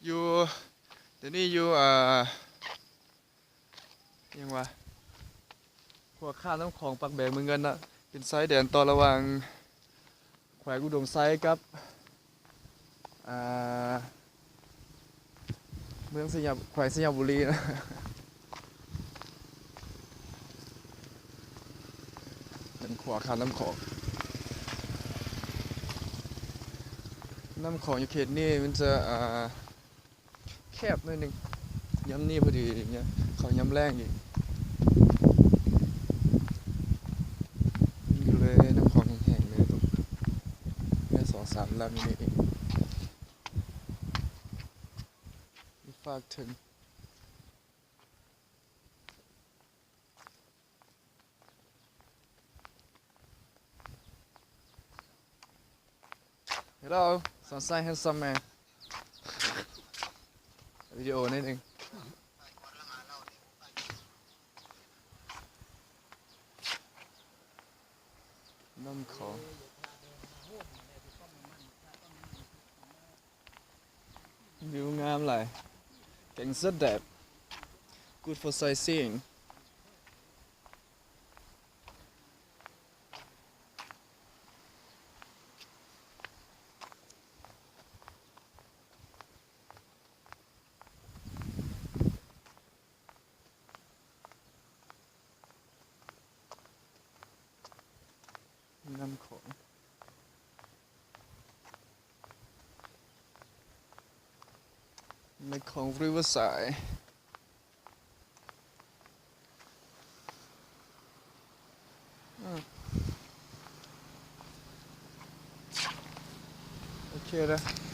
ຢູ່ ດຽວນີ້ຢູ່ ອ່າ ຫຍັງວະ ຂົວຂ້າມນ້ຳຂອງປາກແບງ ເມືອງເງິນເນາະ ເປັນຊາຍແດນຕໍ່ລະຫວ່າງແຂວງອຸດົມໄຊກັບ ອ່າ ເມືອງໄຊຍະ ແຂວງໄຊຍະບູລີນະ. ເປັນຂົວຂ້າມນ້ຳຂອງ ນ້ຳຂອງຢູ່ເຂດນີ້ມັນຈະ ອ່າ ແຄບໜ້ອຍໜຶ່ງ ຍາມນີ້ພໍດີ ເຂົ້າຍາມແລ້ງອີກ ມັນກໍເລີຍນ້ຳຂອງແຫ້ງໆ ເລີຍ ເຫຼືອສອງສາມລຳນີ້ເອງ ຢູ່ຟາກເທິງ. Hello, sunshine handsome man. ວິດີໂອໜ້ອຍໜຶ່ງ ນ້ຳຂອງ ວິວງາມຫຼາຍ ແກ້ງສະແດບ good for sightseeing. ນ້ຳຂອງ ແມ່ນ້ຳຂອງ Riverside. ອືມ ໂອເຄເດີ.